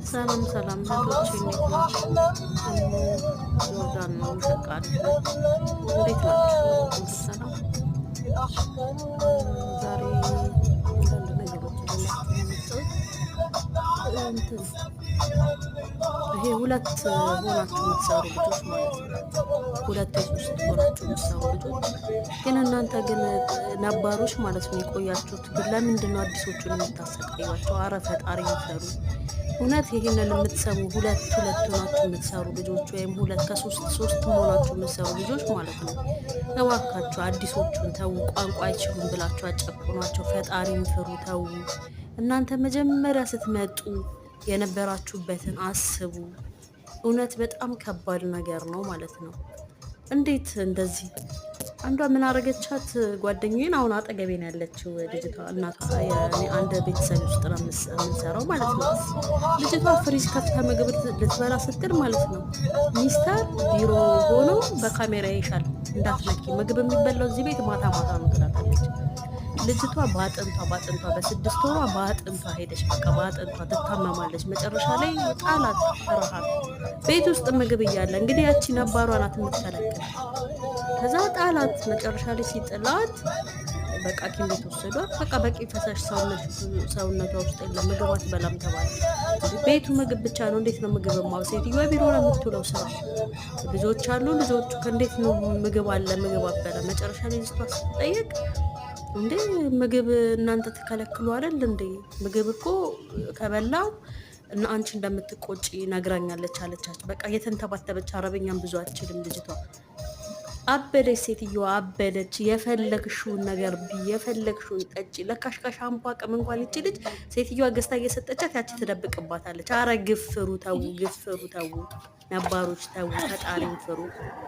ሰላም ሰላም እህቶቼ፣ እንዴት ናችሁ? ጆርዳን ነው ሸቃል። እንዴት ናችሁ? ሁሉ ሰላም? ዛሬ አንዳንድ ነገሮች የመጣሁት እንትን ይሄ ሁለት ሆናችሁ የምትሰሩ ልጆች ማለት ነው። ሁለት ሶስት ሆናችሁ የምትሰሩ ልጆች ግን እናንተ ግን ነባሮች ማለት ነው የቆያችሁት ግን ለምንድን ነው አዲሶቹን የምታሰቃዩቸው? አረ ፈጣሪ ይፈሩ። እውነት ይህንን የምትሰሙ ሁለት ሁለት ሆናችሁ የምትሰሩ ልጆች ወይም ሁለት ከሶስት ሶስት ሆናችሁ የምትሰሩ ልጆች ማለት ነው፣ እባካችሁ አዲሶቹን ተዉ። ቋንቋ አይችሉም ብላችሁ አጨቁኗቸው። ፈጣሪን ፍሩ፣ ተዉ። እናንተ መጀመሪያ ስትመጡ የነበራችሁበትን አስቡ። እውነት በጣም ከባድ ነገር ነው ማለት ነው። እንዴት እንደዚህ አንዷ ምን አረገቻት? ጓደኛዬን አሁን አጠገቤን ያለችው ልጅቷ እናቷ አንድ ቤተሰብ ውስጥ ነው የምንሰራው ማለት ነው። ልጅቷ ፍሪጅ ከፍታ ምግብ ልትበላ ስትል ማለት ነው ሚስተር ቢሮ ሆኖ በካሜራ ይሻል፣ እንዳትነኪ፣ ምግብ የሚበላው እዚህ ቤት ማታ ማታ ነው ትላታለች። ልጅቷ በአጥንቷ በ6 ወሯ በአጥንቷ ሄደች። በቃ በአጥንቷ ትታመማለች። መጨረሻ ላይ ጣላት ረሃብ። ቤት ውስጥ ምግብ እያለ እንግዲህ ያቺ ነባሯ ናት የምትከለክል። ከዛ ጣላት። መጨረሻ ላይ ሲጥላት በቃ ሐኪም ቤት ወሰዷት። በቃ በቂ ፈሳሽ ሰውነቷ ውስጥ የለም፣ ምግብ አትበላም ተባለ። ቤቱ ምግብ ብቻ ነው። እንዴት ነው ምግብ ማ ሴትዮዋ ቢሮ ነው የምትውለው፣ ስራ ልጆች አሉ። ልጆቹ ከእንዴት ነው ምግብ አለ ምግብ አበላ። መጨረሻ ላይ ልጅቷ ስትጠየቅ እንዴ ምግብ እናንተ ትከለክሉ አይደል እንዴ? ምግብ እኮ ከበላው እና አንቺ እንደምትቆጪ ነግራኛለች አለቻቸው። በቃ የተንተባተበች፣ አረበኛም ብዙ አትችልም ልጅቷ። አበደች፣ ሴትዮዋ አበደች። የፈለግሽውን ነገር ቢ የፈለግሽውን ጠጪ። ለካሽ ከሻምፖ አቅም እንኳን ይቺ ልጅ ሴትዮዋ ገዝታ እየሰጠቻት ያቺ ትደብቅባታለች። አረ ግፍሩ ተዉ፣ ግፍሩ ተዉ፣ ነባሮች ተዉ፣ ፈጣሪን ፍሩ።